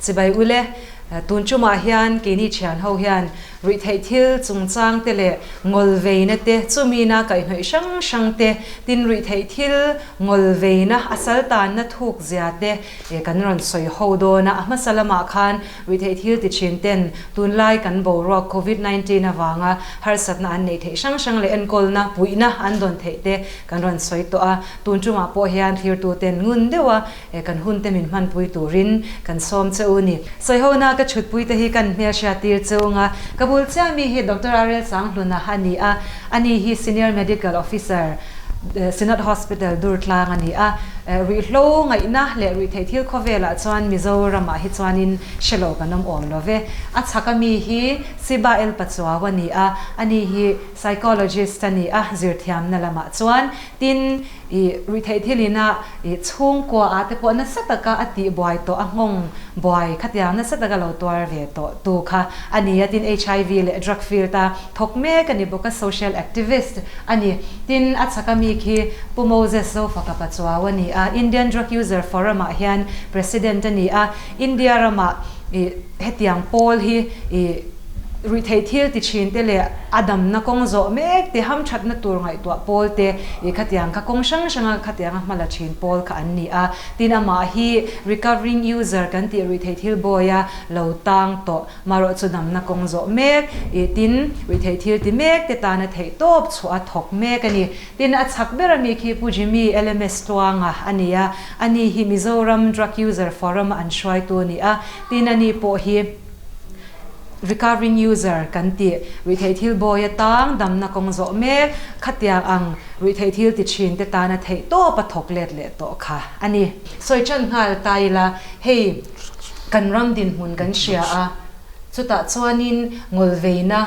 Chibai ule, tun tumah hian keini thian ho hian Ruihtheih thil chungchang te leh ngawlveina te, chumina kaihhnawih hrang hrang te, tin ruihtheih thil ngawlveina a sal tanna thuk zia te kan rawn sawi ho dawn a. A hmasa lamah khan ruihtheih thil ti thin ten tunlai kan boruak Covid 19 avanga harsatna an neih theih hrang hrang leh enkawlna puihna an dawn theih te kan rawn sawi tawh a. Tun tumah pawh hian thlirtu ten ngun deuha He kan hun te min hmanpui turin kan sawm che u ni. Sawihona ka chhutpui te hi kan hmelhriat tir che u nga. Ka bul chiah mi hi Doctor Ariel Sanghluna a ni a, ani hi Senior Medical Officer, Synod Hospital, Durtlang a ni a. Ruihhlo ngaihna leh ruihtheih thil khawvelah chuan Mizoramah hi chuanin hre lo kan awm awm lo ve. A chhak a mi hi Siba El Pachuau a ni a, ani hi Psychologist a ni a, zirthiamna lamah chuan tin I ruihtheih thil ina i chhungkua ah te pawh nasa taka a tih buai tawh a nghawng buai khatiang nasa taka lo tuar ve tawh tu kha a ni a, tin HIV leh drug field a thawk mek a ni bawk a, social activist a ni. Tin a chhaka mi khi Pu Moses Zofaka Pachuau a ni a, Indian Drug User Forum ah hian President a ni a, India ramah i hetiang pawl hi i Ruihtheih thil ti thin te leh a damna kawng zawh mek te, hamthatna tur ngaihtuah pawl te ih khatiang kha kawng hrang hranga khatianga hma la thin pawl kha an ni a. Tin, amah hi recovering user kan tih ruihtheih thil bawia lo tang tawh marawh chu damna kawng zawh mek ih tin, ruihtheih thil ti mek te tana theih tawp chhuah a thawk mek a ni. Tin, a chhak ber ami khi Pu Jimmy LMS Tluanga a ni a, ani hi Mizoram Drug User Forum a an hruaitu a ni a, tin ani pawh hi, Recovering user kan tih ruihtheih thil bawi atang damna kawng zawh mek khatiang ang ruihtheih thil ti thin te tana theih tawp a thawk let leh tawh kha a ni. Sawi tan nghal ta ila, hei kan ram dinhmun kan hria a, chutah chuanin ngawlveina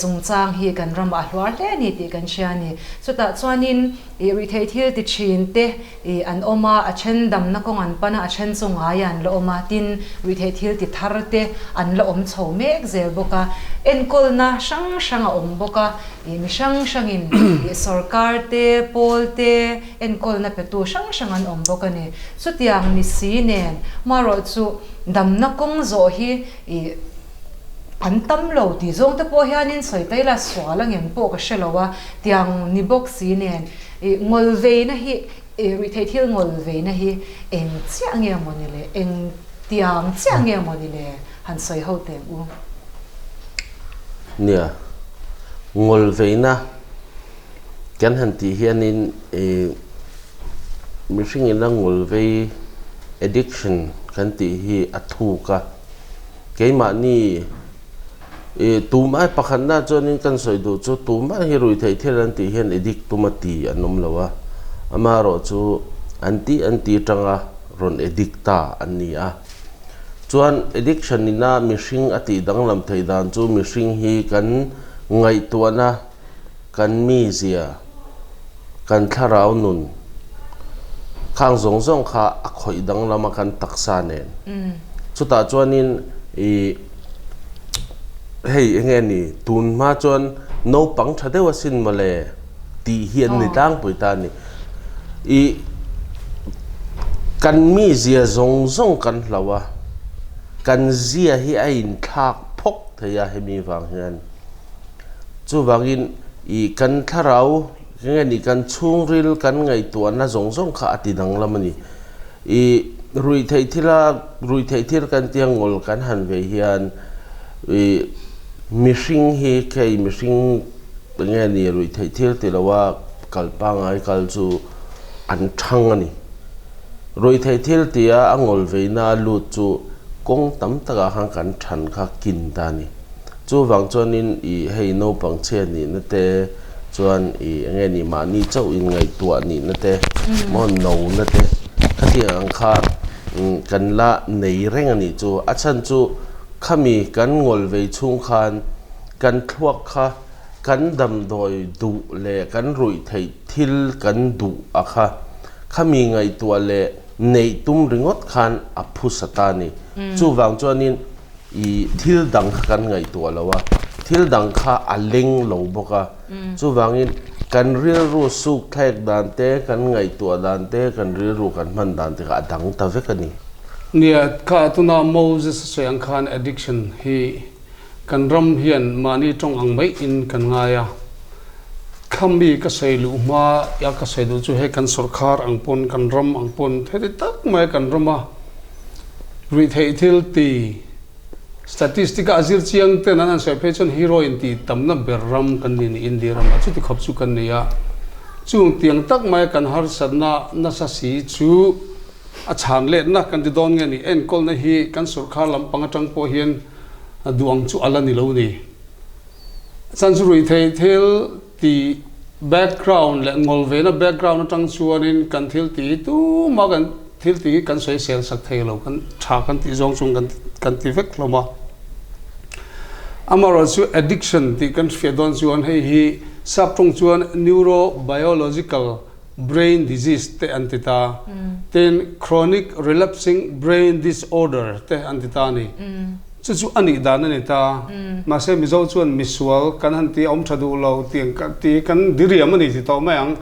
chungchang hi kan ramah a hluar hle a ni tih kan hria a ni. Chutah chuanin ih ruihtheih thil ti thin te Ih, an awm a, a then damna kawng an pan a, a then chu ngai an la awm a, tin, ruihtheih thil ti thar te an la awm chho mek zel bawk a, enkawlna hrang hrang a awm bawk a, ih, mi hrang hrangin ih sorkar te, pawl te, enkawlna petu hrang hrang an awm bawk a ni. Chutiang ni si nen, marawh chu damna kawng zawh hi ih an tam lo tih zawng te pawh hianin sawi ta ila sual angem pawh ka hre lo a, tiang ni bawk si nen, I ngawlveina hi, i ruihtheih thil ngawlveina hi eng chiah nge maw ni le, eng tiang chiah nge maw ni le han sawi ho teh ang u. Nia, ngawlveina kan han tih hianin i mihringin a ngawlvei addiction kan tih hi a thuk a, keimahni I tumah pakhatna chuanin kan sawi duh chu tumah hi ruihtheih thil an tih hian addict tuma ti an awm lo a, amaherawh chu an tih an ti atanga rawn addict ta an ni a. Chuan addiction ina mihring a tih danglam theih dan chu mihring hi kan ngaihtuahna, kan mizia, kan thlarau nun khang zawng zawng kha a khawih danglam a kan taksa nen. Chutah chuanin i hei eng nge ni tun hma chuan naupang tha deuh asin mawle tih hi an ni tlangpui ta a ni. I kan mizia zawng zawng kan hloh a, kan zia hi a inthlak phawk thei a hemi vang hian. Chuvangin i kan thlarau nge ni kan chhungril kan ngaihtuahna zawng zawng kha a ti danglam a ni. I ruihtheih thila ruihtheih thil kan tia ngawl kan han ve hian i mihring hi khei mihring nge ni ruihtheih thil ti loa kal pangngai kal chu an thang a ni. Ruihtheih thil tia a ngawl veina lut chu kawng tam takah khan kan than kha kin ta a ni. Chuvang chuanin i hei naupang chhiat nihna te chuan i enge ni mahni chauh in ngaihtuah nihna te maw no na te khatiang ang kha kan la nei reng a nih chu. A chhan chu khami kan ngawl vei chhung khan kan thluak kha kan damdawi duh leh kan ruih theih thil kan duh a kha khami ngaihtuah leh neih tum ringawt khan a phusa ta a ni. Chuvang chuanin I thil dang kha kan ngaihtuah lo a, thil dang kha a leng lo bawk a. Chuvangin kan rilru suk thlek dan te, kan ngaihtuah dan te, kan rilru kan hman dan te kha a dang ta vek a ni. Nia, kha tuna Moses a sawi ang khan addiction hi kan ram hian mahni tawng ang mai in kan ngai a. Khami ka sawi luh hma a ka sawi duh chu hei kan sawrkhar ang pawn kan ram ang pawn heti tak mai kan ram a ruihtheih thil ti statistic a zir chiang ten an han sawi phei chuan heroin tih tamna ber ram kan ni ni India ramah chuti khawp chu kan ni a. Chung tiang tak mai kan harsatna nasa si chu A chhan letna kan ti dawn nge ni? Enkawlna hi kan sawrkhar lampang atang pawh hian duh ang chu a la ni lo ni. A chhan chu ruihtheih thil tih background leh ngawlvena background atang chuanin kan thil tih hi tumah kan thil tih hi kan sawisel sak thei lo, kan tha kan tih zawng chung kan kan ti vek hlawm a. Amaherawhchu chu addiction tih kan hriat dawn chuan hei hi sap tawng chuan neurobiological brain disease te an ti ta, tin chronic relapsing brain disorder te an ti ta a ni. Chu chu a nih dan a ni ta. Mahse Mizo chuan misual kan han ti a awm tha duh lo tih tih kan diriam a ni ti tawh mai ang.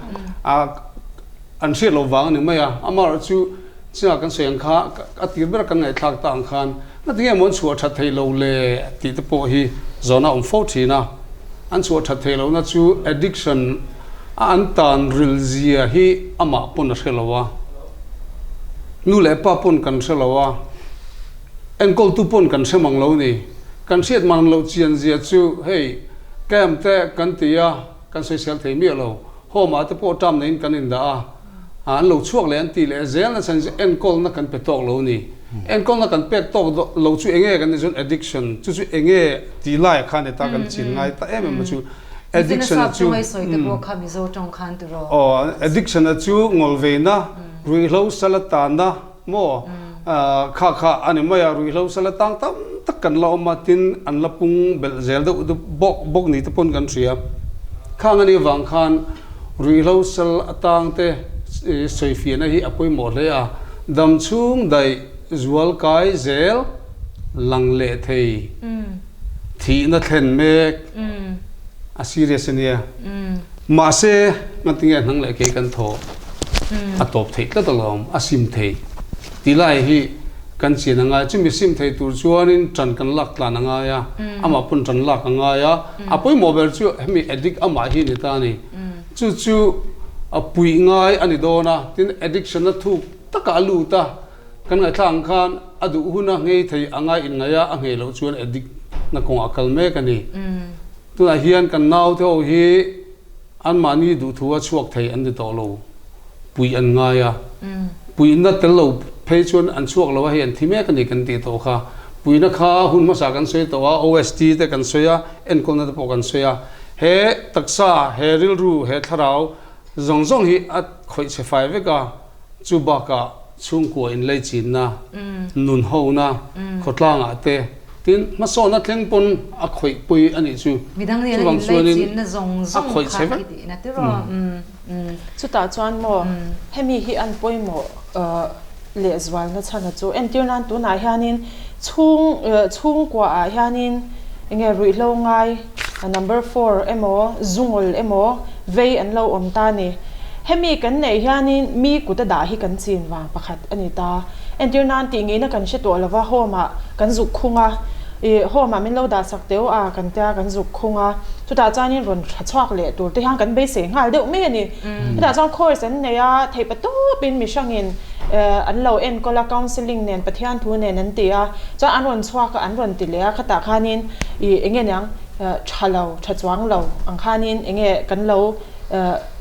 An hriat loh vang a ni mai a. Amaherawhchu chu chungah kan sawi ang kha a tir ber kan ngaihthlak ta ang khan Ngatinge maw an chhuah that theih lo le tih te pawh hi zawhna a awm fo thin a. An chhuah that theih lohna chu addiction a an tan ril zia hi amah pawn a hre lo a, nu leh pa pawn kan hre lo a, enkawltu pawn kan hre mang lo ni. Kan hriat mang loh chian zia chu hei camp te kan ti a, kan sawisel thei miah lo. Home ah te pawh term neiin kan indah a. An lo chhuak leh an tih leh zel na chhan chu enkawlna kan pe tawk lo a ni. Enkawlna kan pek tawk lo chu enge kan tih chuan addiction chu chu enge tih laiah khan heta kan chin ngai ta em em a chu addiction a chu aw addiction a chu ngawlveina ruihhlo sal atana maw kha kha a ni mai a ruihhlo sal atang tam tak kan la awm a tin an la pung belh zel deuh bawk bawk ni te pawn kan hria khang anih avang khan ruihhlo sal atang te sawifiahna hi a pawimawh hle a dam chhung daih zual kai zel lang leh thei thihna thlen mek a serious a nia. Mahse, ngatinge hnang leh kei kan thaw a tawp theih tlat alawm, a sim thei tih lai hi kan chian a ngai. Chumi sim thei tur chuanin ṭan kan lak tlan a ngai a, amah pawn ṭan lak a ngai a. A pawimawh ber chu hemi addict amah hi a ni ta a ni. Chu chu a puih ngai a ni dawn a, tin addiction a thuk takah a lut a, kan ngaihthlak ang khan a duh huna nghei thei a ngai inngaih a, a nghei loh chuan addict na kawngah a kal mek a ni. Tunah hian kan naute ho hi anmahni duhthu a chhuak thei an ni tawh lo, puih an ngai a, puihna tel lo phei chuan an chhuak lo a, hei an thi mek a ni kan tih tawh kha. Puihna kha hun hmasa kan sawi tawh a, OST te kan sawi a, enkawlna te pawh kan sawi a. He taksa, he rilru, he thlarau zawng zawng hi a khawih chhe fai vek a, chu bakah chhungkua inleichinna, nun hona, khawtlangah te, tin hmasawnna thleng pawn a khawih pui a nih chu. Midang nena Chuvang chuanin inleichinna zawng a zawng khawih kha chhe vek. i tihna tiraw. Chutah chuan maw hemi hi an pawimawh lehzualna chhana chu entir nan tunah hianin chhung chhungkuaah hianin enge ruihhlo ngai number four emaw zungawl emaw vei an lo awm ta ni. Hemi kan neih hianin mi kut a dah hi kan chin vang pakhat a ni ta. Entir nan tih ngeina kan hre tawh lova home ah kan zuk khung a, ih home ah min lo dah sak teuh a kan tia kan zuk khung a, chutah chuanin rawn tha chhuak leh tur te hian kan beisei nghal deuh mai a ni. Chutah chuan course an nei a, theih pa tawpin mihrangin an lo enkawl a, counselling nen Pathian thu nen an ti a, chuan an rawn chhuak a an rawn ti leh a, khatah khanin ih enge niang tha lo, tha chuang lo ang khanin enge kan lo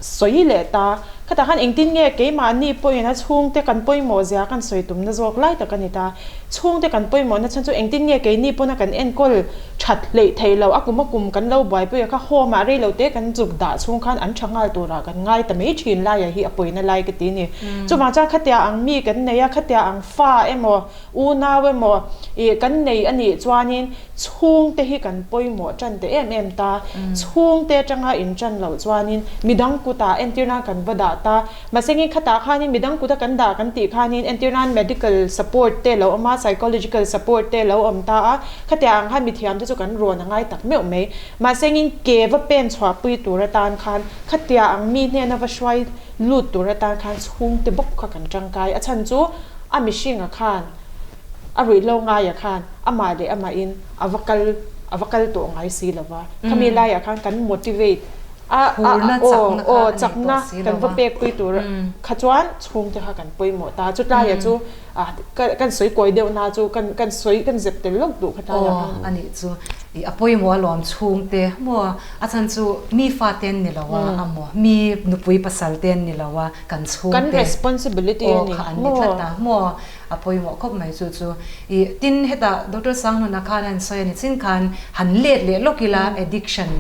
sawi leh ta. Khatah khan engtin nge keimahni pawhin a chhungte kan pawimawh zia kan sawi tumna zawk lai tak a ni ta. Chhungte kan pawimawhna chhan chu engtin nge keini pawna kan enkawl that hleih theih loh a kum a kum kan lo buaipui a kha home ah rei lo te kan zuk dah chhung khan an tha nghal turah kan ngai ta mai thin laiah hi a pawina lai ka ti a ni. Chuvang chuan khatia ang mi kan nei a, khatia ang fa emaw unau emaw ih kan nei a nih chuanin chhungte hi kan pawimawh tan ta em em ta. Chhungte atanga in tan loh chuanin midang kutah entir nan kan va dah ta. Mahsengin khatah khanin midang kuta kan dah kan tih khanin entir nan medical support te lo awm a, psychological support te lo awm ta a, khatiang ang khan mithiam te chu kan rawn a ngai tak meuh mai. Mahsengin ke va pen chhuahpui tur atan khan khatia ang mi hnena va hruai lut tur atan khan chhungte bawk kha kan tangkai. A chhan chu a mihringa khan. A ruihhlo ngaia khan amah leh amahin a va kal a va kal tawh ngai si lo va. Khami laiah khan kan motivate a a aw aw chakna kan va pek pui tur kha chuan chhungte kha kan pawimawh ta. Chutlaiah chu kan sawi kawi deuh na chu kan kan sawi kan zep tel lawk duh kha tlaiah khan. Aw anih chu i a pawimawh alawm chhungte maw a chhan chu mi fate an ni lo a amaw mi nupui pasal te an ni lo a kan chhungte kan responsibility aw kha an ni tlat a maw a pawimawh khawp mai chu chu i tin hetah Doctor Sanghnuna khan a han sawi a ni chin khan han let leh lawk ila addiction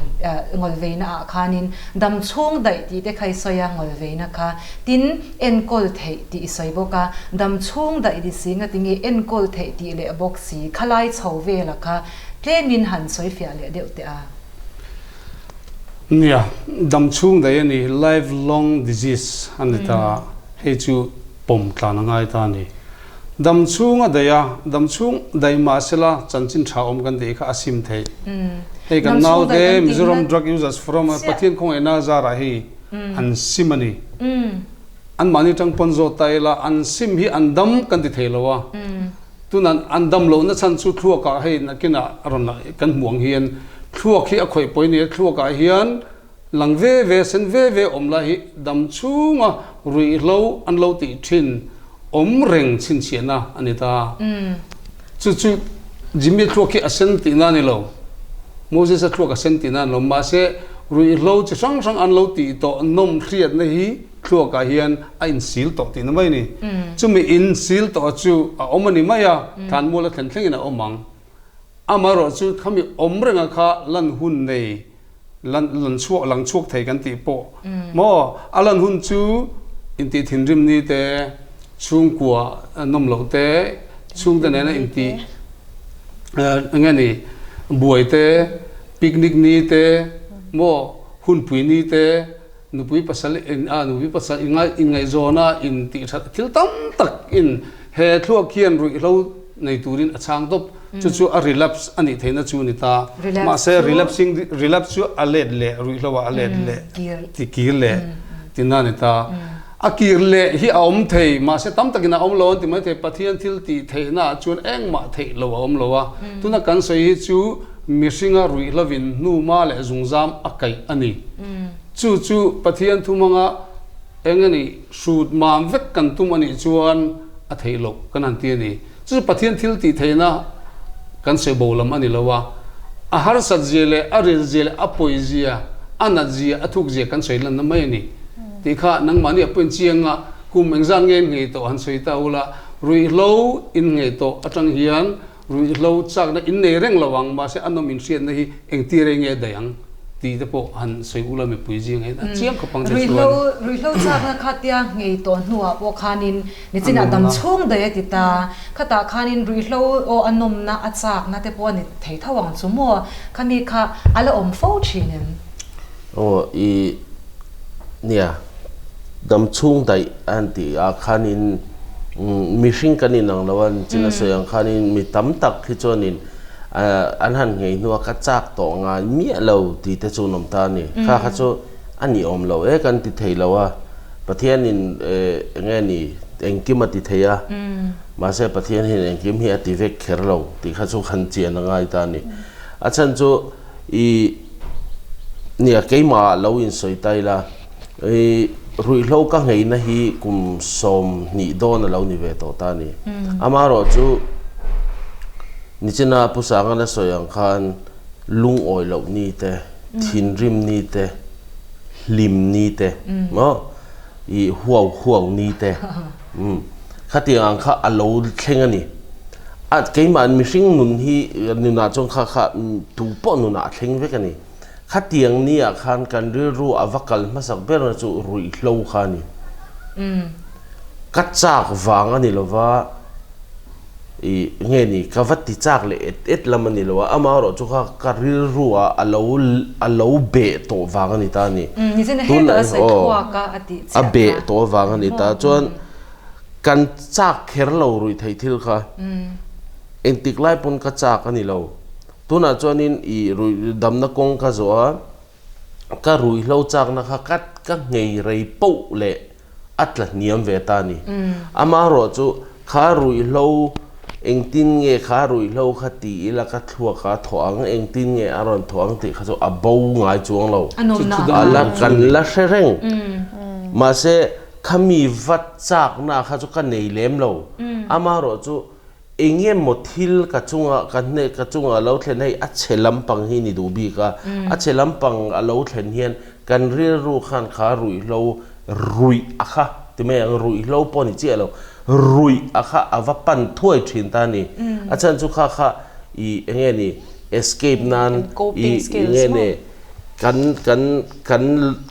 ngawlveina ah khanin dam chhung daih tih te kha i sawi a ngawlveina kha tin Enkawl theih tih i sawi bawk a, dam chhung daih ni si nga tinge enkawl theih tih leh bawk si, khalai chho vela kha tlemin han sawi fiah leh deuh teh a. Nia, dam chhung daih a ni, life long disease a ni ta, hei chu pawm tlan a ngai ta a ni. Dam chhung a daih a, dam chhung daih mah sela chanchin tha awm kan tih kha a sim theih. Hei kan naute Mizoram Drug Users Forum a Pathian khawngaihna zarah hei an sim a ni. Anmahni tang pawn zawt ta ila an sim hi an dam kan ti thei lo a. Tuna an dam lohna chhan chu thluakah hei nakinah a rawn kan hmuh ang hian thluak hi a khawih pawi nia thluakah hian lang ve ve sen ve ve awm lai hi dam chhunga ruihhlo an lo tih thin awm reng chhinchhiahna a ni ta. Chu chu Jimmy thluak hi a sen tihna a ni lo. Moses-a thluak a sen tihna a ni lo. Mahse, ruihhlo chi hrang hrang an lo tih tawh nawm hriatna hi thluakah hian a insil tawh tihna mai a ni. Chumi insil tawh chu a awm a ni mai a, thlanmual a thlen thlengin a awm ang. Amaherawh chu khami awm renga kha lan hun nei lan lan chhuak lang chhuak thei kan tih pawh maw a lan hun chu intih thinrim ni te chhungkua nawm loh te chhungte nena intih eng nge ni buai te picnic ni te maw hunpui ni te nupui pasal in a nupui pasal ingai inngaihzawn a intih that thil tam tak in he thluak hian ruihhlo nei turin a chhang tawp. Chu chu a relapse a nih theihna chu a ni ta. Mahse relapsing relapse chu a let leh ruihhlo ah a let leh ti kir leh tihna a ni ta. A kir leh hi a awm thei mahse tam takin a awm lo an ti mai thei Pathian thil tih theihna ah chuan engmah theih lo a awm lo a. Tuna kan sawi hi chu mihringa ruihhlovin hnuma leh zungzam a kaih a ni. Chu chu Pathian thu hmanga eng a nih hrut mam vek kan tum a nih chuan a theih loh kan han ti a ni. Chu chu Pathian thil tih theihna kan sawi bo lam a ni lo a, a harsat zia leh a ril zia leh a pawi zia, a nat zia, a thuk zia kan sawi lanna mai a ni. Tih kha nangmahni a pawhin chianga kum engzat nge in nghei tawh han sawi ta ula, ruihhlo in nghei tawh atang hian ruihhlo chakna in nei reng lo ang, mahse a nawm inhriatna hi engtir ei nge daih ang tih te pawh han sawi ula mipui zing hian a chiang khawp ang che chuan. Ruihhlo chakna kha tia nghei tawh hnuah pawh khanin Nichinah dam chhung daih a ti ta. Khatah khanin ruihhlo aw a nawmna a chakna te pawh a ni thei tho ang chu maw? Khami kha a la awm fo thin em? Aw i nia, dam chhung daih a han tih ah khanin mihring kan inang lo a, nichin a sawi ang khanin mi tam tak hi chuanin an han nghei hnua ka chak tawh ngai miah lo tih te chu an awm ta a ni. Kha kha chu a ni awm lo e kan ti thei lo a. Pathianin enge ni engkim a ti thei a, mahse Pathian hian engkim hi a ti vek kher lo tih kha chu kan chian a ngai ta a ni. A chhan chu i nia keimah lo insawi ta ila, i ruihhlo ka ngheina hi kum 20 dawn a lo ni ve tawh ta a ni. Amaherawhchu nichina Pu Sangana sawi ang khan lungawi loh ni te, thinrim ni te, hlim ni te maw i huau huau ni te umm khatiang ang kha a lo thleng a ni a keimah mihring nun hi nunah chuan kha kha tu pawh nunah a thleng vek a ni khatiang ni ah khan kan rilru a va kal hmasak ber na chu ruihhlo kha a ni ka chak vang a ni lova. I nge ni, ka va ti chak leh et et lam a ni lo a, amaherawh chu kha ka rilru ah a lo a lo beh tawh vang a ni ta a ni. Tun aw a beh tawh vang a ni ta chuan kan chak kher lo ruih theih thil kha engtik lai pawn ka chak a ni lo. Tunah chuanin i ruih damna kawng ka zawh a, ka ruihhlo chakna kha ka ka nghei rei poh leh a tla hniam ve ta a ni. Amaherawh chu kha ruihhlo. Engtin nge kha ruihhlo kha ti ila ka thluak a thawh ang, engtin nge a rawn thawh ang tih kha chu a bo ngai chuang lo. A la kan la hre reng. Mahse, khami vat chakna kha chu ka nei lem lo. Amaherawh chu engemaw thil ka chunga ka hne ka chunga a lo thlen hei a chhe lampang hi ni duh bik a. A chhe lampang a lo thlen hian kan rilru khan kha ruihhlo ruih a kha ti mai ang, ruihhlo pawh ni chiah lo, ruih a kha a va pan thuai thin ta a ni. A chhan chu kha kha i enge ni escape nan i enge ni kan kan kan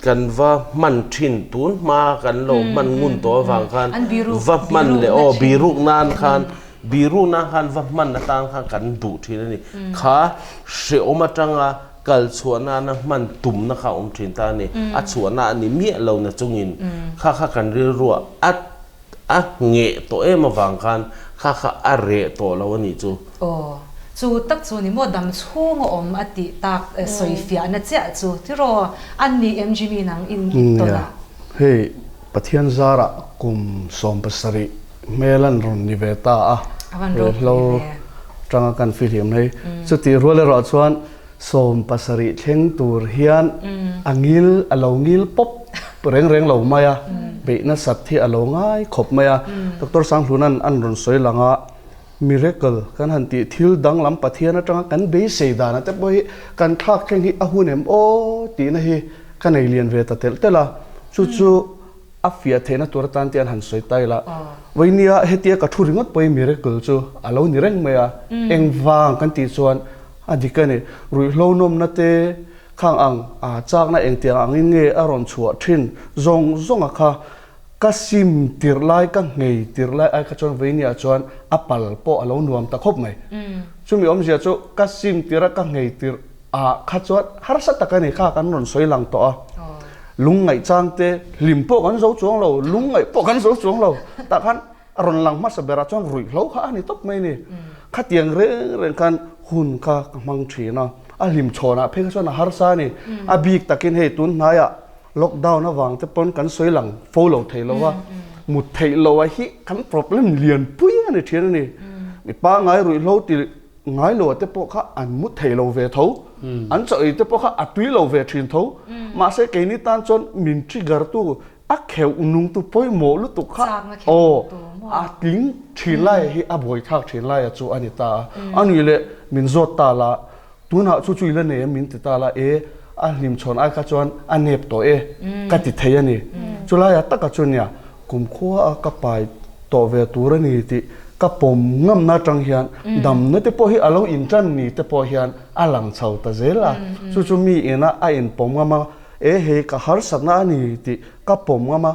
kan va hman thin tun hma kan lo hman ngun tawh avang khan va hman leh aw biruk nan khan biruk nan khan va hman atan khan kan duh thin a ni. Kha hrehawm atanga kal chhuah nana hman tumna kha a awm thin ta a ni. A chhuahna a ni miah lo na chungin kha kha kan rilruah a a ngheh tawh em avang khan kha kha a reh tawh lo a nih chu. Aw, chu tak chu ni maw dam chhung a awm a tih tak sawifiahna chiah chu tiraw an ni em Jimmy nang in tawn a? Nia, hei Pathian zarah kum 70 hmel an rawn ni ve ta a, ruihhlo tanga kan fihlim hei. Chutih rual erawh chuan 70 thleng tur hian a ngil a lo ngil pawp reng reng lo mai a, beih nasat hi a lo ngai khawp mai a. Doctor Sanghluna'n an rawn sawi lang a, miracle kan han tih thil danglam Pathian atanga kan beisei dana te pawh hi kan thlak thleng hi a hun em aw tihna hi ka nei lian ve ta telh telh a, chu chu a fiah theihna tur atan te an han sawi ta ila. Vawinia hetia ka thu ringawt pawhin miracle chu a lo ni reng mai a, engvang kan tih chuan a dik a ni. Ruihhlo nawmna te khang ang a chakna engtiang angin nge a rawn chhuah thin zawng zawnga kha ka sim tirh lai ka nghei tirh lai ai kha chuan vawinia chuan a pal pawh a lo nuam ta khawp mai. Chumi awmzia chu ka sim tirh a ka nghei tirh Ah kha chuan harsa tak a ni kha kan rawn sawi lang tawh a, lungngaih chang te hlim pawh kan zo chuang lo, lungngaih pawh kan zo chuang lo tah khan a rawn lang hmasa berah chuan ruihhlo kha a ni tawp mai a ni. Khatiang reng reng khan hun kha ka hmang thin a, a hlim chhawnah phei kha chuan a harsa a ni. A bik takin hei tun hnaiah lockdown avang te pawn kan sawi lang fo lo thei lo a, mut theih loh a hi kan problem lian pui a ni thin a ni. Mi pangngai ruihhlo ti Ngai lo te pawh kha an mu thei lo ve tho, an chaw ei te pawh kha a tui lo ve thin tho. Mahse keini tan chuan min trigger tu, a kheuh nung tu pawimawh lutuk kha aw a tling thin lai hi a buaithlak thin lai a chu a ni ta a. A nih leh min zawt ta la, tunah chu chu i la nei em min ti ta la, e a hlimchhawn ai kha chuan a nep tawh e ka ti thei a ni. Chulaiah taka chu nia Kumkhua a ka pai tawh ve tur a ni tih ka pawm ngamna atang hian damna te pawh hi a lo intan ni te pawh hian a lang chho ta zel a. Chu chu mi ina a inpawm ngam a, e hei ka harsatna a ni tih ka pawm ngam a,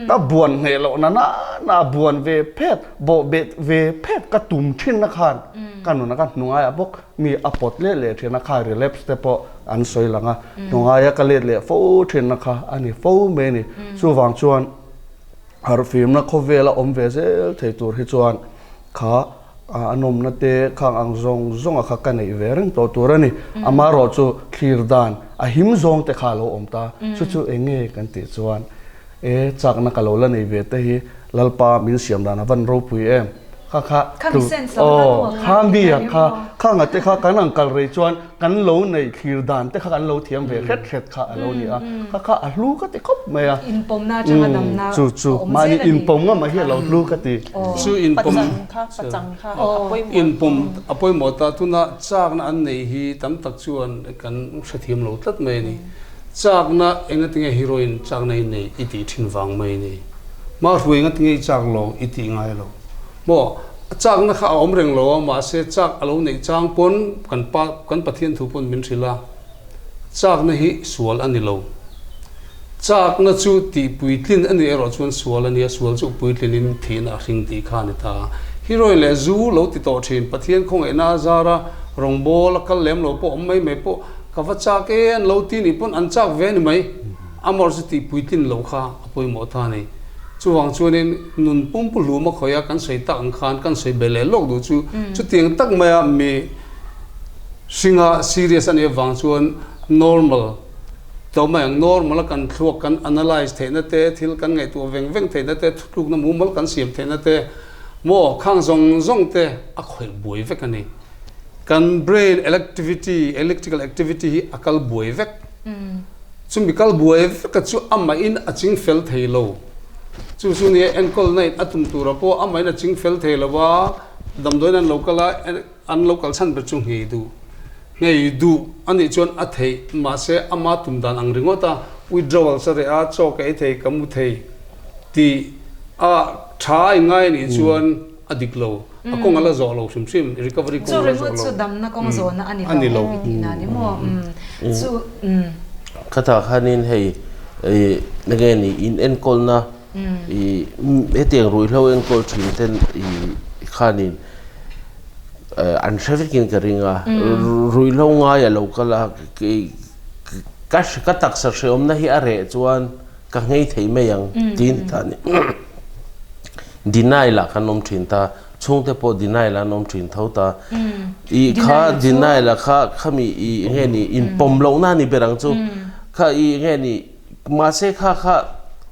ka buan hneh loh na nana buan ve phet, bawh bet ve phet ka tum thinna khan ka nuna ka hnungaia bawk mi a pawt let leh thin a, kha relapse te pawh an sawi lang a, hnungaia ka let leh fo thinna kha a ni fo mai a ni. Chuvang chuan harhfimna khawvela awm ve zel thei tur hi chuan kha a nawmna te khang ang zawng zawnga kha ka neih ve reng tawh tur a ni. Amaherawh chu thlir dan a him zawng te kha a lo awm ta. Chu chu eng nge kan tih chuan e chakna ka lo la nei ve te hi Lalpa min siam dan a van ropui em. Kha kha aw kha mi a kha kha nga te kha kan ang kal rei chuan kan lo nei thlir dan te kha kan lo thiam ve hret hret kha a lo ni a kha kha a hlu ka ti khawp mai a inpawmna atanga damna chu chu mahni inpawm ngam a hi a lo hlu ka ti chu inpawm inpawm a pawimawh ta tuna chakna an nei hi tam tak chuan kan hrethiam lo tlat mai a ni chakna engatinge heroin chakna hi nei i tih thin vang mai a ni mahruai engatinge i chak lo i tih ngai lo. Maw, a chakna kha a awm reng lo a, mahse chak a lo neih chang pawn kan pa, kan Pathian thu pawn min hrilh a, chakna hi sual a ni lo. Chakna chu tih puitlin a nih erawh chuan sual a nia, sual chu puitlinin thihna a hring tih kha a ni ta. Heroin leh zu lo ti tawh thin, Pathian khawngaihna a zar a, rawngbawl a kal lem lo pawh awm mai mai pawh ka va chak e an lo ti nih pawn an chak ve a ni mai. Amawr chu tih puitlin loh kha a pawimawh ta a ni. Chuvang chuanin nun pumpu hlum a khawih a, kan sawi tak ang khan kan sawi be leh lawk duh chu chutiang tak maia mi hringa serious a nih avang chuan normal to mai ang, normal a kan thluak kan analyse theihna te, thil kan ngaihtuah veng veng theihna te, thutlukna mumal kan siam theihna te. Maw khang zawng zawng te a khawih buai vek a ni. Kan brain electivity, electrical activity hi a kal buai vek. Chumi kal buai veka chu amahin a ching fel thei lo. Chu chu nia enkawlna in a tum tura pawh amahin a ching fel thei lo a, damdawiin an lo kal a, an lo kal chhan ber chu nghei duh. Nghei duh a nih chuan a theih, mahse ama tum dan ang ringawt a, withdrawal sa reh a, chaw ka ei thei, ka mu thei tih a tha a inngai a nih chuan a dik lo. A kawng a la zawh lo hrim hrim, recovery kawng a la zawh lo. Chu ringawt chu damna kawng zawhna a ni lo i tihna a ni maw? Chu umm. Khatah khanin hei enge ni in enkawlna i hetiang ruihhlo enkawl thin ten i khanin an hre vekin ka ring a, ruihhlo ngai a lo kal a, ka ka taksa hreawmna hi a reh chuan ka nghei thei mai ang tiin ta ni. Denial ah kan awm thin ta, chhungte pawh denial ah an awm thin tho ta. I kha denial ah kha khami i nge ni inpawm lohna a ni ber ang chu. Kha i nge ni mahse kha kha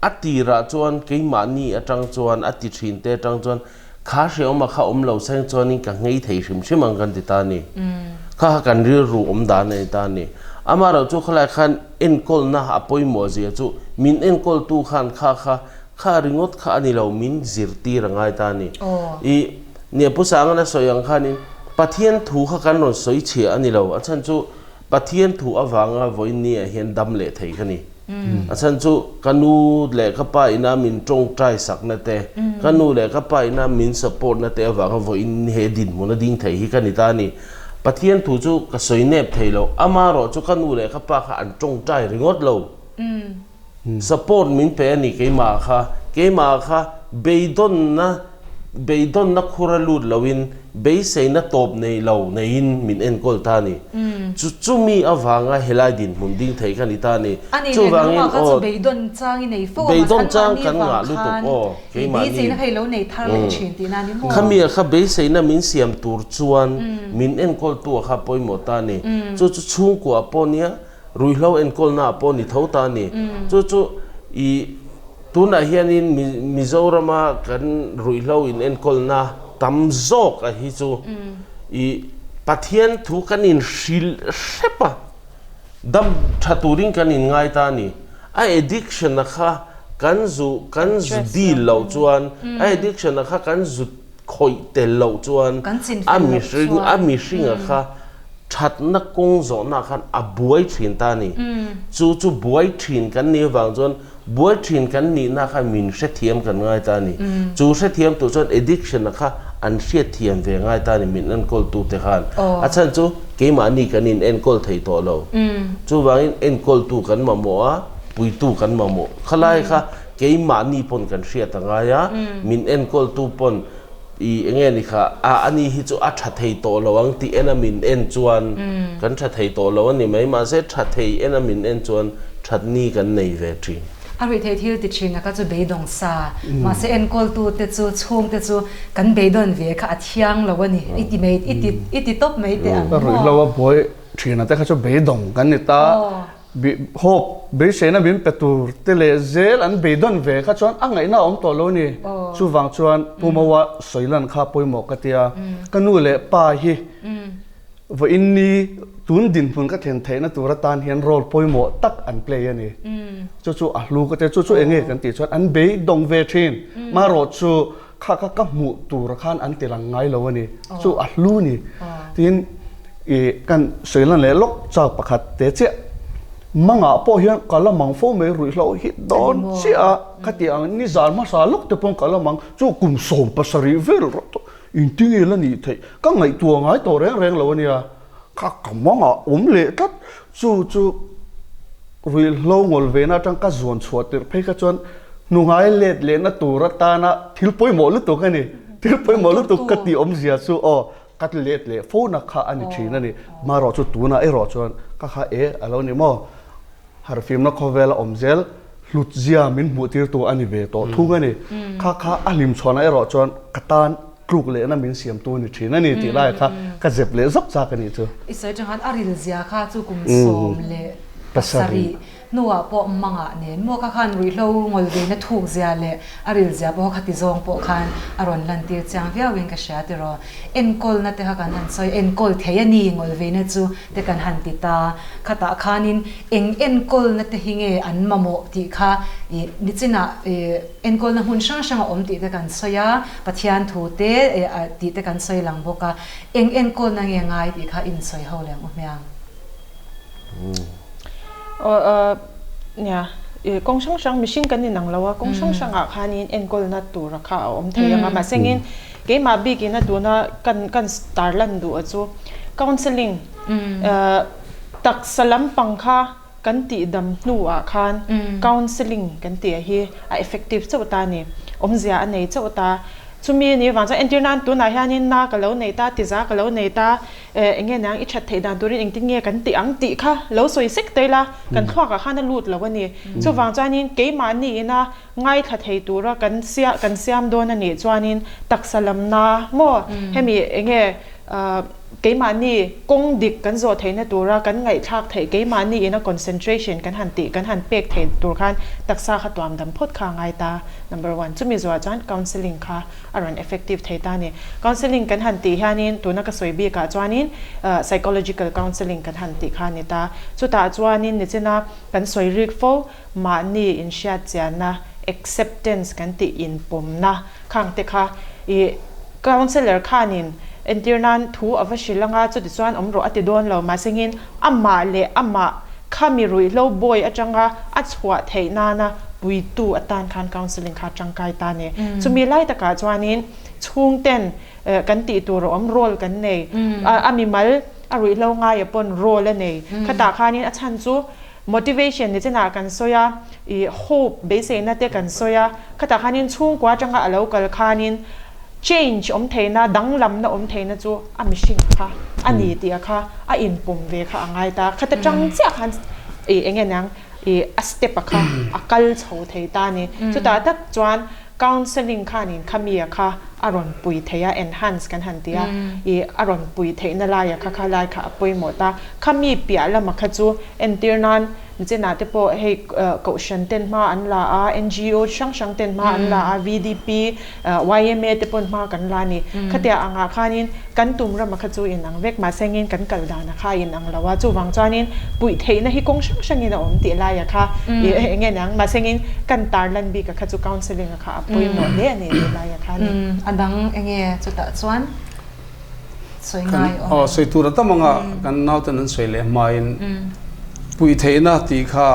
a tirah chuan keimahni atang chuan a ti thin te atang chuan kha hreawm a kha awm lo seng chuanin ka nghei thei hrim hrim ang kan ti ta a ni. Kha kha kan rilru awm dan a ni ta a ni. Amaherawhchu chu khawlai khan enkawlna a pawimawh zia chu min enkawltu khan kha kha Kha ringawt kha a ni lo, min zirtir a ngai ta a ni. I nia Pu Sangan a sawi ang khanin Pathian thu kha kan rawn sawi chhia a ni lo, a chhan chu Pathian thu avanga vawiin ni ah hian dam leh thei ka ni. A chhan chu ka nu leh ka pa ina min tawngtai sakna te, ka nu leh ka pa ina min support na te avanga vawiin he dinhmun a ding thei hi ka ni ta a ni. Pathian thu chu ka sawi nep thei lo, amaherawh chu ka nu leh ka pa kha an tawngtai ringawt lo. Support min pe a ni keimah kha. Keimah kha beidawnna beidawnna khur a lut loin beiseina tawp nei lo neiin min enkawl ta a ni. Chu chumi avanga helai dinhmun ding thei ka ni ta a ni. A ni leh nangmah kha chu beidawn chang i nei fo a mahse an mahni vang khan i beiseina kha i lo nei thar leh thin tihna a ni maw? Khami kha beiseina min siam tur chuan min enkawltu a kha pawimawh ta a ni. Chu chu chhungkua pawh nia Ruihhlo enkawlna ah pawh ni tho ta a ni. Chu chu i tunah hianin Mizorama kan ruihhlo in enkawlna tam zawk a hi chu i Pathian thu kan in hrilh hrep a, dam tha turin kan in ngai ta a ni. A addiction a kha kan zu kan zu deal loh chuan a addiction a kha kan zu khawih tel loh chuan a mihring a mihringa kha thatna kawng zawhna khan a buai thin ta a ni. Chu chu buai thin kan nih avang chuan buai thin kan nihna khan min hrethiam kan ngai ta a ni. Chu hrethiam tur chuan addiction-a kha an hriatthiam ve ngai ta a ni min enkawltute khan. A chhan chu keimahni kan in enkawl thei tawh lo. Chuvangin enkawltu kan mamawh a, puitu kan mamawh. Khalai kha Keimahni pawn kan hriat a ngai a, min enkawltu pawn i enge ni kha a ani hi chu a tha thei tawh lo ang tih en a min en chuan kan tha thei tawh lo a ni mai, mahse tha thei en a min en chuan thatni kan nei ve thin. A ruih theih thil ti thin a kha chu beidawng sa, mahse enkawltu te chu chhungte chu kan beidawn ve kha a thiang lo a ni, i ti mai i ti i ti tawp mai teh ang maw? Ruih lo a buai thin a te kha chu beidawng kan ni ta. Hope beiseina min pe tur te leh zel an beidawn ve kha chuan a ngaihna a awm tawh lo ni. Chuvang chuan Pu Maua sawilan kha pawimawh ka tia. Ka nu leh pa hi vawiin ni tun dinhmun ka thlen theihna tur atan hian role pawimawh tak an play a ni. Chu chu a hlu ka tia, chu chu eng nge kan tih chuan an beidawng ve thin. Marawh chu kha kha ka hmuh tur khan an ti lang ngai lo a ni. Chu a hlu ni. Tin, i kan sawilan leh lawk chau pakhat te chiah. Mangah pawh hian ka la mang fo mai ruihhlo hi dawn chiah a, khati ang nizan hmasa lawk te paw'n ka la mang chu kum 70 vel rawh tawh intinge la nih theih ka ngaihtuah ngai tawh reng reng lo a nia. Kha ka mangah awm leh tlat chu chu ruihhlo ngawl vena atang ka zuan chhuah tirh phei kha chuan hnungai let lehna tur atana thil pawimawh lutuk a ni. Thil pawimawh lutuk ka tih awmzia chu aw ka let leh fo na kha a ni thin a ni. Marawh chu tunah erawh chuan ka kha e a lo ni maw? Harhfimna khawvela awm zel hlutzia min hmuh tirtu a ni ve tawh thung a ni. Kha kha a hlimchhuahna erawh chuan ka tan tluk lehna min siamtu a ni thin a ni tih lai kha ka zep leh zawk chak a nih chu. I sawi tang khan a rilzia kha chu kum 17. hnuah pawh mangah nen maw kha khan ruihhlo ngawl veina thuk zia leh a ril zia pawh kha khati zawng pawh khan a rawn lantir chiang viauin ka hria tiraw. Enkawlna te kha kan han sawi, enkawl thei a ni ngawl veina chu te kan han ti ta. Khatah khanin eng enkawlna te hi nge an mamawh tih kha ih nichinah ih enkawlna hmun hrang hrang a awm tih te kan sawi a, Pathian thu te tih te kan sawi lang bawk a. Eng enkawlna nge ngai tih kha insawi ho leh ang u hmiang. Aw nia, kawng hrang hrang mihring kan inang lo a, kawng hrang hrangah khanin enkawlna tura kha a awm thei ang a, mahsengin keimah bikin a tuna kan kan tarlan duh a chu counselling taksa lampang kha kan tihdam hnuah khan counselling kan tih hi a effective chauh ta a ni, awmzia a nei chauh ta. Chumi a nih avang chuan entir nan tunah hianin na ka lo nei ta, tiza ka lo nei ta, eng nge niang i that theih dan turin engtin nge kan tih ang tih kha lo sawi sek ta ila kan thluakah khan a lut lo a ni. Chuvang chuanin keimahni ina ngaithla thei tura kan sia kan siam dawn a nih chuanin taksa lamna maw hemi eng nge keimahni kawng dik kan zawh theihna tura kan ngaihthlak theih keimahni ina concentration kan han tih kan han pek theih tur khan taksa kha tuam dam phawt kha a ngai ta number one. Chumi zuah chuan counselling kha a rawn effective thei ta a ni. Counselling kan han tih hianin tuna ka sawi bikah chuanin psychological counselling kan han tih kha a ni ta. Chutah chuanin nichina kan sawi rik fo mahni inhriatchianna acceptance kan tih inpawmna khang te kha ih counsellor khanin entir nan thu a va hrilh anga chutichuan awm rawh a ti dawn lo mahsengin amah leh amah khami ruihhlo bawi atanga a chhuah theih nana puitu atan khan counselling kha tangkai ta a ni. Chumi lai takah chuanin chhungten kan tih tur a awm role kan nei a mimal a ruihhlo ngaia pawn role a nei. Khatah khanin a chhan chu motivation ni chenah kan sawi a, ih hope beiseina te kan sawi a, khatah khanin chhungkua atanga a lo kal khanin change awm theihna danglamna awm theihna chu a mihring kha a ni tih a kha a inpawm ve kha a ngai ta. Khata tang chiah khan ih eng nge niang ih a step a kha a kal chho thei ta a ni. Chutah tak chuan counselling khanin khami a kha a rawn pui thei a, enhance kan han ti a, ih a rawn pui theihna laia kha kha lai kha a pawimawh ta. Khami piah lama kha chu entir nan Chenah te pawh hei kohhran ten hma an la a, NGO hrang hrang ten hma an la a, VDP, yma te pawn hma kan la a ni. Khatia angah khanin kan tum rama kha chu inang vek mahsengin kan kal dana kha a inang lo a, chuvang chuanin puih theihna hi kawng hrang hrangin a awm tih laia kha eng nge niang mahsengin kan tarlan bika kha chu counselling a kha a pawimawh hle a ni tih laia kha a ni. A dang eng nge chutah chuan sawi ngai awm. Aw sawi tur a tam anga kan nauten an sawi leh hmain puih theihna tih kha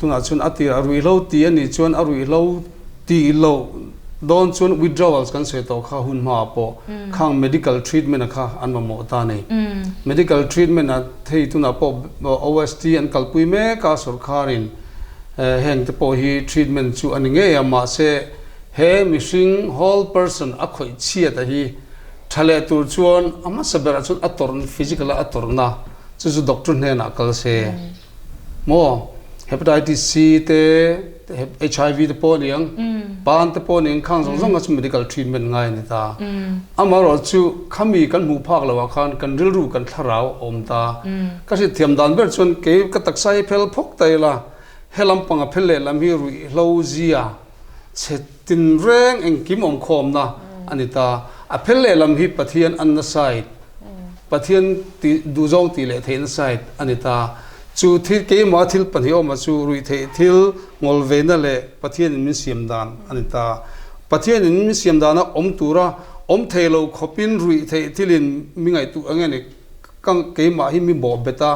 tunah chuan a tirah ruihhlo ti a nih chuan a ruihhlo tih loh dawn chuan withdrawals kan sawi tawh kha hun hmaah pawh khang medical treatment a kha an mamawh ta a ni. Medical treatment a thei tunah pawh OST an kalpui mek a sorkharin heng te pawh hi treatment chu a ni ngei a mahse he mihring whole person a khawih chhiat a hi Tha leh tur chuan a hmasa berah chuan a tawrh physical a a tawrhna chu chu doctor hnenah kal se maw hepatitis C te HIV te pawh a ni ang pan te pawh a ni ang khang zawng zawng kha chu medical treatment ngai a ni ta amaherawh chu khami kan hmuh phak loh ah khan kan rilru kan thlarau a awm ta ka hriatthiam dan ber chuan kei ka taksa hi phel phawk ta ila helam panga phel lehlam hi ruihhlo zia Chhe tinreng engkim awmkhawmna a ni ta. A phel lehlam hi Pathian anna side, Pathian tih duhzawng tih leh theihna side a ni ta. Chu thil keimah thil pahnih awmah chu ruihtheih thil ngawlveina leh Pathianin min siam dan a ni ta. Pathianin min siam dana awm tura awm thei lo khawpin ruihtheih thilin mi ngaihtuah eng nge ni ka keimah hi mi bawhbet a,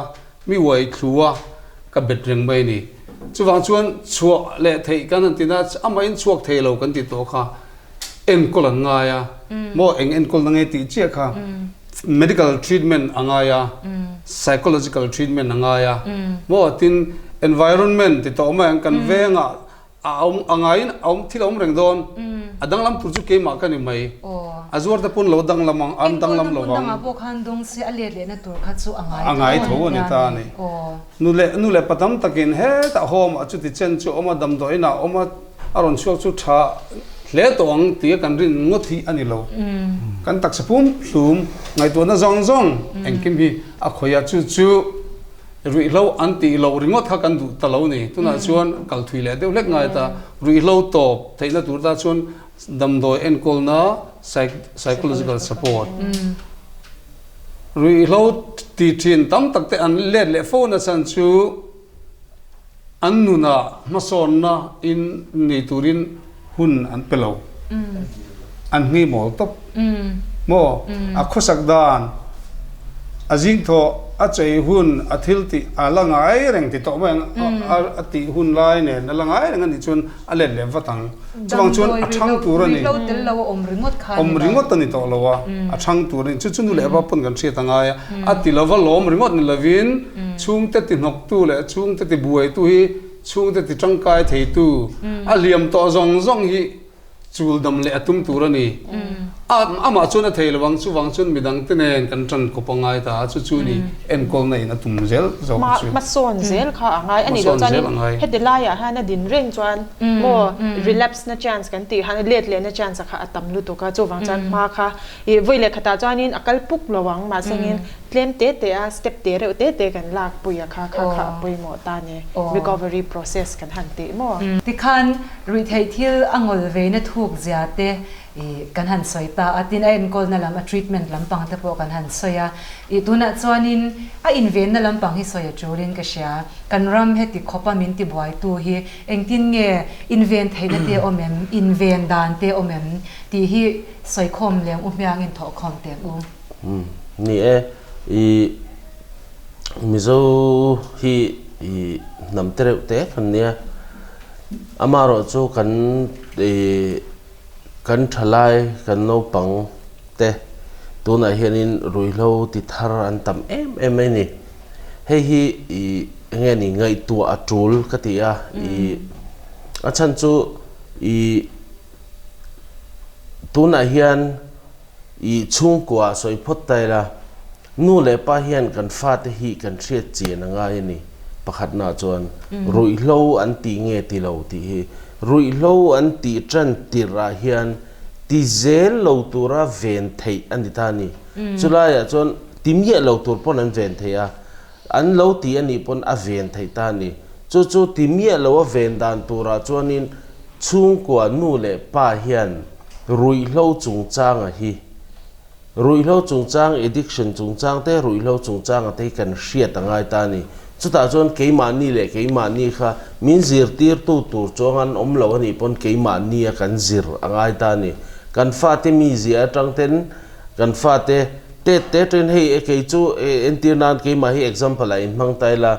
Mi uai thlu a, ka bet reng mai a ni. Chuvang chuan chhuah leh theih kan han tina amahin chhuak thei lo kan tih tawh kha enkawl an ngai a, maw eng enkawlna nge tih chiah kha medical treatment a ngai a, psychological treatment a ngai a, maw tin environment ti tawh mai ang kan vengah A awm a ngaiin a awm thil a awm reng dawn. A danglam tur chu keimah ka ni mai. A zuar te pawn lo danglam ang, an danglam lo vang. Enkawl na hmun dangah pawh khan dawng se a let lehna tur kha chu a ngai A ngai tho a ni ta a ni. Nu leh nu leh pa tam takin hetah home ah chuti chen chu a awm a, damdawiin ah a awm a, a rawn chhuak chu tha hle tawh ang tia kan rin ngawt hi a ni lo. Kan taksa pum hlum ngaihtuahna zawng zawng engkim hi a khawih a, chu chu. Ruihhlo an tih loh ringawt kha kan duh ta lo ni. Tunah chuan kal thui leh deuh hlek ngai ta. Ruihhlo tawp theihna tur ta chuan damdawi enkawlna psychological support. Ruihhlo ti thin tam tak te an let leh fo na chhan chu an nunah hmasawnna in nei turin hun an pe lo. An hngei mawl tawp. Maw? A khawsak dan, a zing thawh, a chei hun, a thil tih a la ngai reng ti tawh mai ang. A tih hun lai nen a la ngai reng a nih chuan a let leh vat ang. Chuvang chuan a thang tur a ni. Awm ringawt a ni tawh lo a, a thang tur a ni. Chu chu nu leh va pawn kan hriat a ngai a. A ti lova lawm ringawt ni lovin chhungte ti hnawktu leh chhungte ti buaitu hi chhungte ti tangkai theitu a hliam tawh zawng zawng hi chul dam leh a tum tur a ni. A amah chuan a thei lo ang, chuvang chuan midangte nen kan tan kawp a ngai ta a, chu chu ni enkawlna in a tum zel zawk chu. Hmasawn zel kha a ngai a nih loh chuanin heti laiah hian a din reng chuan maw relapse na chance kan tih khan let lehna chance a kha a tam lutuk a, chuvang chuan hma kha ih vawi leh khatah chuanin a kal puk lo ang mahsengin tlem te te a step te reuh te te kan lak pui a kha kha kha a pawimawh ta ni recovery process kan han tih maw. Tikhan ruihtheih thil a ngawl veina thuk zia te ih kan han sawi ta a, tin a enkawlna lam a treatment lampang te pawh kan han sawi a, ih tunah chuanin a invenna lampang hi sawi a tulin ka hria, kan ram heti khawpa min tibuaitu hi engtin nge inven theihna te awm em, inven dan te awm em tih hi sawikhawm leng u hmiangin thawhkhawm teh u. Ni e, i Mizo hi i hnam te reuh te kan nia, amaherawh chu kan i kan thalai kan naupang te tunah hianin ruihhlo ti thar an tam em em mai a ni. Hei hi i enge ni ngaihtuah a tul ka ti a, i a chhan chu i tunah hian I chhungkua sawi phawt ta ila, nu leh pa hian kan fate hi kan hriat chian a ngai a ni. Pakhatnaah chuan ruihhlo an tih nge ti lo tih hi. Ruihhlo an tih tan tirhah hian ti zel lo tura ven theih a ni ta a ni. Chulaiah chuan ti miah lo tur pawn an ven thei a, an lo ti a nih pawn a ven theih ta a ni. Chu chu ti miah lo a ven dan turah chuanin chhungkua nu leh pa hian Ruihhlo chungchanga hi Ruihhlo chungchang, addiction chungchang te, ruihhlo chungchanga te hi kan hriat a ngai ta a ni. Chutah chuan keimahni leh keimahni kha min zirtirtu tur chuang an awm lo a nih pawn keimahni a kan zir a ngai ta a ni. Kan fate mizia atang ten kan fate tet te atangin hei e kei chu entir nan keimah hi example ah inhmang ta ila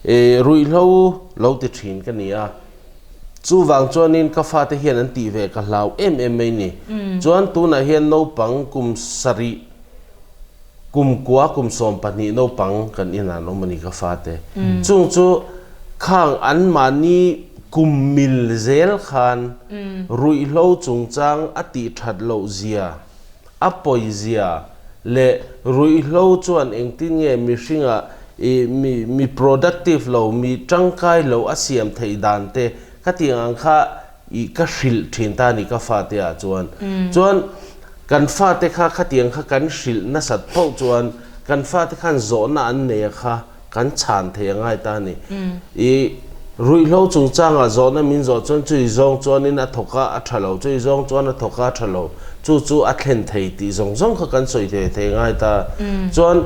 e ruihhlo lo ti thin ka ni a. Chuvang chuanin ka fate hian an tih ve ka hlau em em mai ni. Chuan tunah hian naupang kum sarih, kum kua, kum 12 naupang kan inah an awm a ni ka fate. Chung chu khang anmahni kum mil zel khan ruihhlo chungchang a tih that loh zia, A pawizia leh ruihhlo chuan engtin nge mihringah i mi mi productive lo, mi tangkai lo a siam theih dan te ka tih ang kha i ka hrilh thin ta a ni ka fate ah chuan. Chuan kan fate kha khatiang kha kan hrilh nasat poh chuan kan fate khan zawhna an nei a kha Kan chhan thei a ngai ta a ni. I ruihhlo chungchangah zawhna min zawh chuan chui zawng chuanin a thawk a, a tha lo, chui zawng chuan a thawk a, a tha lo. Chu chu a thlen thei tih zawng zawng kha kan sawi thei thei ngai ta. Chuan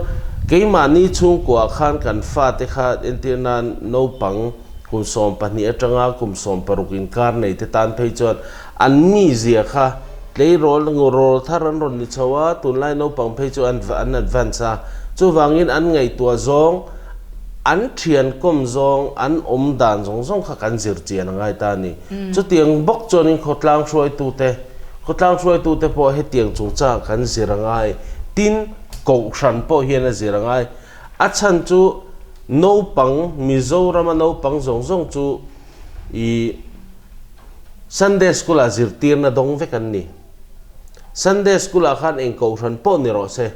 keimahni chhungkuaah khan kan fate kha entir nan naupang kum 12 atanga kum 16 inkar nei te tan phei chuan an mizia kha tleirawl rawl thar an rawn ni chho a, tunlai naupang phei chu an an advance a, chuvangin an ngaihtuah zawng, an thian kawm zawng, an awm dan zawng zawng kha kan zir chian a ngai ta a ni. Chutiang bawk chuanin khawtlang hruaitute, khawtlang hruaitute pawh hetiang chungchangah kan zir a ngai, tin Kohhran pawh hian a zir a ngai. A chhan chu naupang, Mizorama naupang zawng zawng chu i Sunday School ah zirtirna dawng vek an ni. Sunday School ah khan eng kohhran pawh ni rawh se.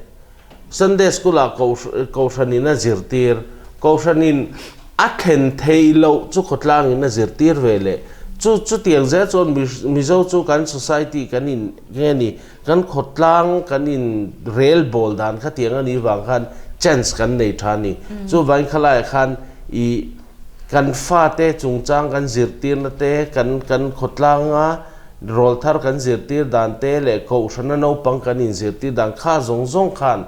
Sunday School ah kohhranin a zirtir, kohhranin a thlen theih loh chu khawtlangin a zirtir ve leh. Chu chutiang zel chuan Mizo chu kan society kan in nge ni kan khawtlang kan in rel bawl dan khatiang a nih vang khan chance kan nei tha a ni. Chuvangin khalaiah khan ih kan fate chungchang kan zirtirna te kan kan khawtlanga rawlthar kan zirtir dan te leh kohhrana naupang kan inzirtir dan kha zawng zawng khan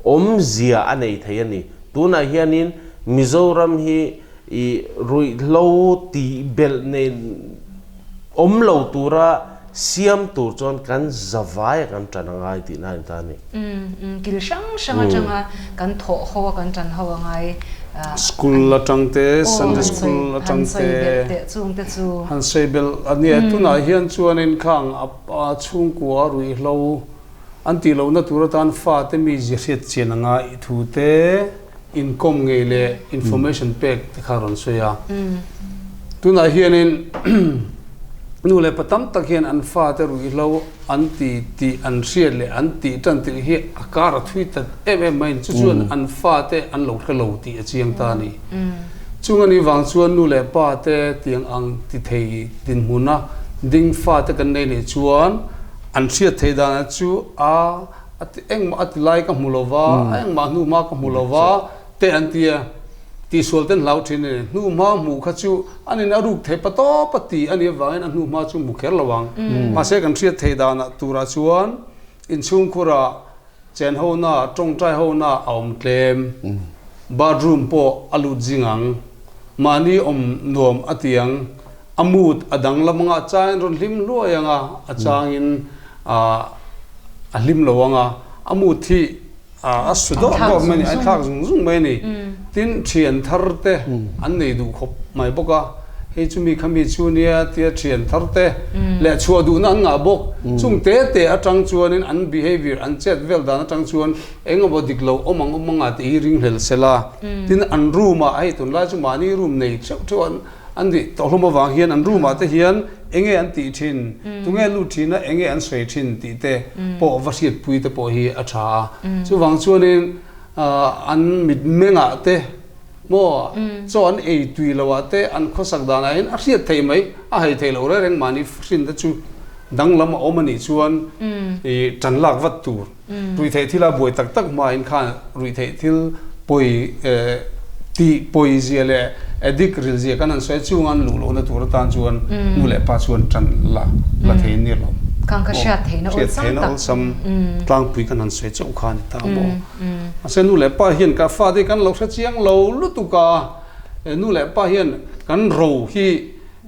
awmzia a nei thei a ni. Tunah hianin Mizoram hi i ruihhlo tih belh nei awm lo tura siam tur chuan kan zavai a kan tan a ngai tihna a ni ta a ni. Umm kil hrang hrang atanga kan thawh ho a kan tan ho a ngai a ni. School atang te, Sunday school atang te, han sawi belh a nia. Tunah hian chuanin khang a chhungkua ruihhlo An tih lohna tur atan fate mi zi hriat chian anga i thu te, inkawm ngei leh information pek te kha rawn sawi a. Tunah hianin nu leh pa tam tak hian an fate ruihhlo an ti tih an hriat leh an tih tan tirh hi a kar a thui ta em em mai a ni. Chu chuan an fate an lo hre lo tih a chiang ta a ni. Chung a nih vang chuan nu leh pa te tiang ang ti thei dinhmuna ding fate kan nei leh chuan An hriat theih danah chu a a ti engmah a ti lai ka hmu lo va, a engmah hnu hma ka hmu lo va te an ti a. Tihsual ten hlau thin a ni. Hnu hma hmuh kha chu an in a ruk thei pa tawp a ti a nih avangin a hnu hma chu hmu kher lo ang. Mahse kan hriat theih danah turah chuan inchhungkhurah Chen ho na, tawngtai ho na a awm tlem. Bathroom pawh a lut zing ang. Mahni awm nuam a ti ang. A mood a danglam ang a, a changin rawn hlim hluai ang a, a changin a hlim lo ang a. A mood hi a su dawrh dawrh mai a ni, a inthlak zung zung mai a ni. Tin, thian thar te an nei duh khawp mai bawk a. Hei chu mi kha mi chu nia tia thian thar te leh chhuah duhna an ngah bawk. Chung te te atang chuanin an behavior, an chet vel dan atang chuan eng emaw dik lo awm ang awm anga tih hi ringhlel se la. Tin, an room ah hei tunlai chu mahni room nei theuh theuh an an nih tawh hlawm avang hian an room ah te hian eng nge an tih thin, tunge lut thin a eng nge an sawi thin tih te pawh va hriatpui te pawh hi a tha a. Chuvang chuanin an mitmengah te Maw? Chaw an ei tui lo ah te an khawsak dan ah hian a hriat theih mai, a hei theih loh reng reng mahni hrin te chu danglam a awm a nih chuan i tan lak vat tur. Ruihtheih thil a buai tak tak hma in khan ruihtheih thil pawi tih pawi zia leh addict ril zia kan han sawi chung an luh lohna tur atan chuan nu leh pa chuan tan la la thei an ni lo. Khang kha hriat theihna awlsam tak. Hriat theihna awlsam tlangpui kan han sawi chauh kha a ni ta maw? Mahse nu leh pa hian ka fate kan lo hre chiang lo lutuk a, nu leh pa hian kan ro hi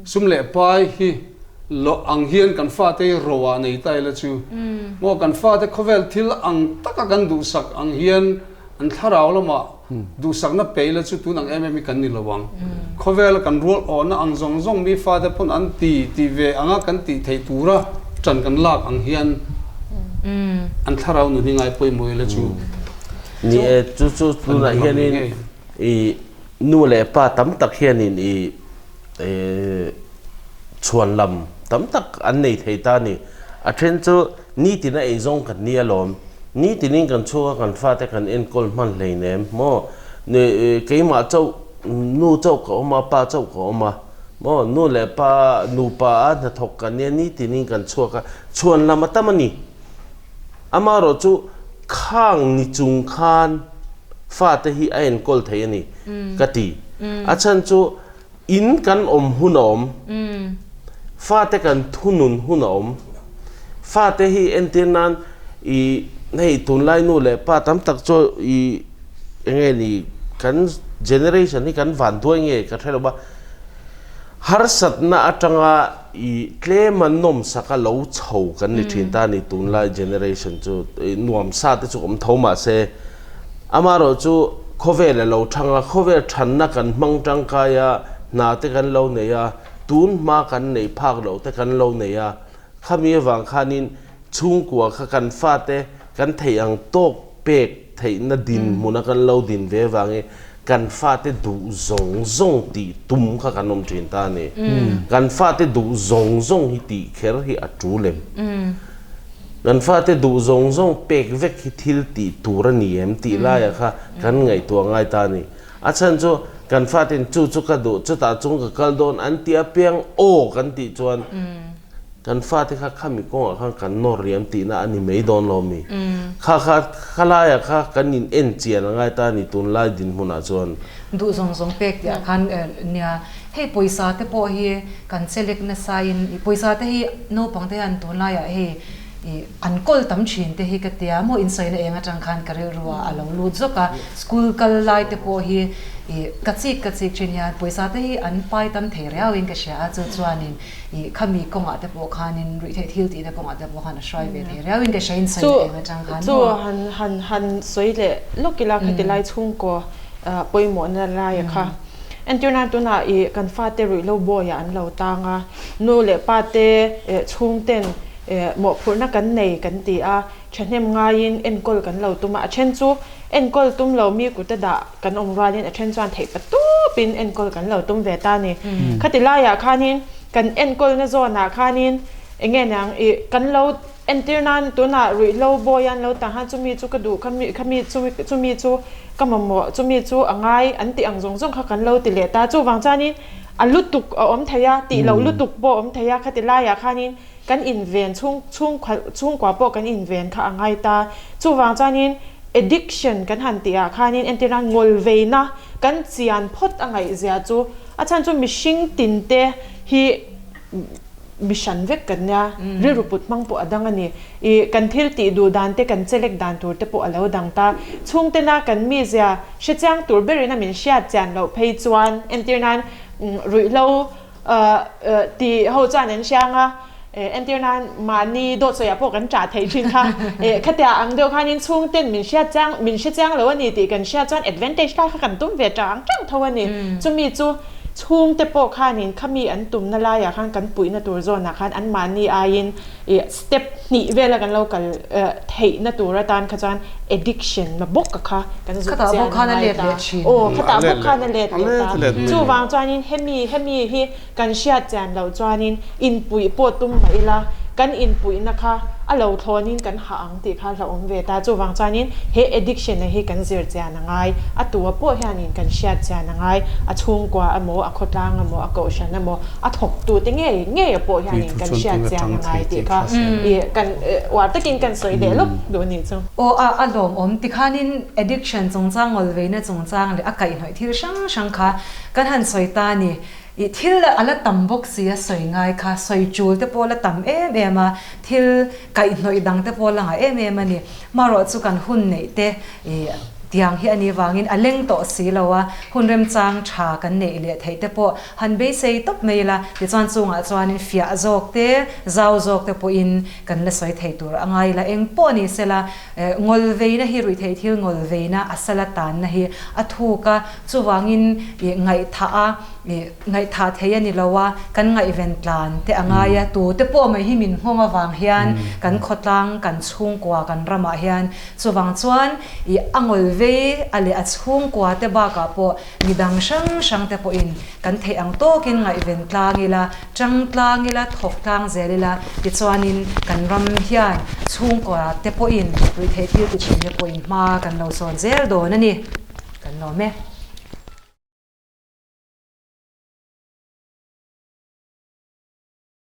sum leh pai hi lo ang hian kan fate hi ro ah nei ta ila chu maw kan fate khawvel thil ang taka kan duhsak ang hian an thlarau lamah duhsakna pe ila chu tun ang em em hi kan ni lo ang. Khawvela kan rual awhna ang zawng zawng mi fate pawn an ti tih ve anga kan tih theih tura ṭan kan lak ang hian an thlarau nun hi ngai pawimawh ila chu. Ni e, chu chu tunah hianin i nu leh pa tam tak hianin i chhuan lam tam tak an nei thei ta a ni. A then chu nitina eizawng kan ni alawm. Nitinin kan chhunga kan fate kan enkawl hman hleinem maw? Keimah chauh nu chauh ka awm a, pa chauh ka awm a maw? Nu leh pa nupa a hnathawk kan nia nitinin kan chhuak a, chhuan lam a tam a ni. Amaherawh chu khang ni chung khan fate hi a enkawl thei a ni ka ti. A chhan chu In kan awm hun a awm. Fate kan thunun hun a awm. Fate hi entir nan i hei tunlai nu leh pa tam tak chu i enge ni kan generation hi kan van duai nge ka hre lo va. Harsatna atanga i tlema nawmsaka lo chho kan ni thin ta ni tunlai generation chu nuamsa te chu awm tho mahse Amaherawh chu khawvel a lo thang a, khawvel thanna kan hmang tangkai a, hna te kan lo nei a, tun hma kan neih phak loh te kan lo nei a, khami avang khanin chhungkua kha kan fate kan theih ang tawk pek theihna dinhmuna kan lo din ve avangin kan fate duh zawng zawng tih tum kha kan awm thin ta a ni. Kan fate duh zawng zawng hi tih kher hi a tul em? Kan fate duh zawng zawng pek vek hi thil tih tur a ni em tih laiah kha kan ngaihtuah ngai ta a ni. A chhan chu Kan faten chu chu ka duh, chutah chung ka kal dawn an ti apiang aw kan tih chuan kan fate kha khami kawngah khan kan nawr riam tihna a ni mai dawn lo mi? Kha kha khalaiah kha kan in en chian a ngai ta a ni tunlai dinhmunah chuan. Duh zawng zawng pek tih ah khan nia hei pawisa te pawh hi kan chelek nasa in pawisa te hi naupang te hian tunlaiah hei ih an kawl tam thin te hi ka tia maw insawi na eng atang khan ka rilru ah a lo lut zawk a school kal lai te pawh hi ih ka chik ka chik thin hian pawisa te hi an pai tam thei riau in ka hria a chu chuanin ih khami kawngah te pawh khanin ruihtheih thil tihna kawngah te pawh khan a hruai ve thei riau in ka hria insawi na eng atang khan maw. Chu han han han sawi leh lawk ila khati lai chhungkaw pawimawhna laia kha entir nan tunah ih kan fate ruihhlo bawiah an lo tang a nu leh pa te chhungten mawhphurhna kan nei kan ti a thahnem ngaiin enkawl kan lo tum a a then chu enkawl tum lo mi kut a dah kan awm rualin a then chuan theih pa tawpin enkawl kan lo tum ve ta a ni khati laiah khanin kan enkawlna zawnah khanin eng nge niang ih kan lo Entir nan tunah ruihhlo bawi an lo tang han chumi chu ka duh khami khami chumi chumi chu ka mamawh chumi chu a ngai an tih ang zawng zawng kha kan lo ti leh ta. Chuvang chuanin a lutuk a awm thei a, tih loh lutuk pawh a awm thei a, khati laiah khanin kan inven chhung chhungkua chhungkua pawh kan inven kha a ngai ta. Chuvang chuanin addiction kan han tih ah khanin entir nan ngawlveina kan chian phawt a ngaihzia chu a chhan chu mihring tinte hi Mi hran vek kan nia, rilru put hmang pawh a dang a ni. I kan thil tih duh dan te, kan chelek dan tur te pawh a lo dang ta. Chhungtena kan mizia hre chiang tur berin a min hriat chian loh phei chuan, entir nan ruihhlo ti ho chuan an hriang a, entir nan mahni dawt sawiah pawh kan ṭah theih ṭhin kha. Khatia ang deuh khanin chhungten min hriat chiang, min hre chiang lo a ni tih kan hriat chuan advantage lai kha kan tum ve ṭah ang ṭang tho a ni. Chumi chu. Chhungte pawh khanin khami an tumna laiah khan kan puihna tur zawnah khan anmahni aiin ih step hnih vela kan lo kal theihna tur atan kha chuan addiction na bawk a kha kan zuk chian a ngai ta. Aw khatah bawk khan a let leh ta. Chuvang chuanin hemi hemi hi kan hriat chian loh chuanin inpuih pawh tum mah ila kan inpuihna kha a lo thlawnin kan hah ang tih kha hlauhawm ve ta. Chuvang chuanin he addiction-a hi kan zir chian a ngai. A tua pawh hianin kan hriat chian a ngai. A chhungkua emaw, a khawtlang emaw, a kohhran emaw, a thawktute ngei ngei pawh hianin kan hriat chian a ngai tih kha i kan uar takin kan sawi leh lawk duh a nih chu. Aw a a lawmawm tikhanin addiction chungchang ngawlveina chungchang leh a kaihhnawih thil hrang hrang kha kan han sawi ta a ni. I thil a la tam bawk si a sawi ngai kha, sawi tul te pawh la tam em em a, thil kaihhnawih dang te pawh la ngah em em a ni. Marawh chu kan hun neih te i tiang hi a nih vangin a leng tawh si lo a, hun remchang tha kan neih leh theih te pawh han beisei tawp mai ila, tichuan chungah chuanin fiah zawk te, zau zawk te pawhin kan la sawi thei tur a ngai ila, eng pawh ni sela ngawlveina hi ruihtheih thil ngawlveina a sala tanna hi a thuk a, chuvangin i ngaihthah a, I ngaihthah thei a ni lo a, kan ngaihven tlan te a ngai a, tu te pawh mai hi min nghawng avang hian kan khawtlang, kan chhungkua, kan ramah hian chuvang chuan i a ngawl vei a leh a chhungkua te bakah pawh mi dang hrang hrang te pawhin kan theih ang tawkin ngaihven tlang ila, tang tlang ila, thawk tlang zel ila, tichuanin kan ram hian chhungkua te pawhin ruihtheih thil ti thin te pawhin hma kan lo sawn zel dawn a ni. Kan lawm e.